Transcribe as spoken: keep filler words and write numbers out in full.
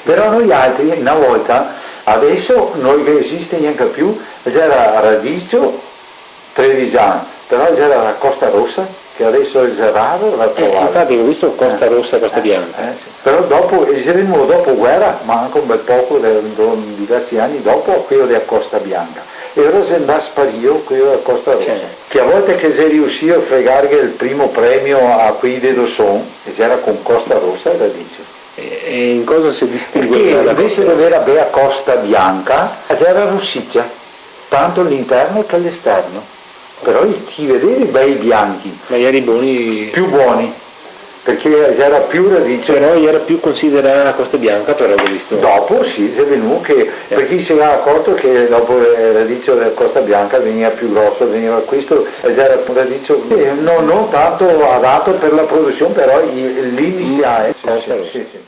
Però noialtri, na volta, adeso no esiste gnanca più, gera radicio trevisan, però gera la Costa Rosa, che adeso xe raro da trovar. Eh, infati go visto Costa Rosa e Costa Bianca. Eh, sì. Però dopo, el xe vegnù dopo guera, ma anca un bel poco, de, de, diversi ani dopo, queo dea Costa Bianca. E ora xe ndà a sparir queo dea Costa Rosa. Sì. Che a volte che xe riusìo a fregarghe el primo premio a quei de Dosson, e gera con Costa Rosa e radicio. E, e in cosa se distingue? Parché da, da invese de aver bea Costa Bianca, gera rosicia, tanto l'interno che l'esterno. Però i, i vedevi bei bianchi. Ma i gera boni? Più boni, parché gera più radicio. Però gera più considerà Costa Bianca, però, go visto. Dopo, sì, xe vegnù che, eh, parché i se ga acorto che dopo, eh, radicio de Costa Bianca vegneva più groso, vegneva questo, e gera un radicio, eh, no, no tanto adato per la produsion, però i, l'iniziale, sì, Costa Rosa. Sì, sì.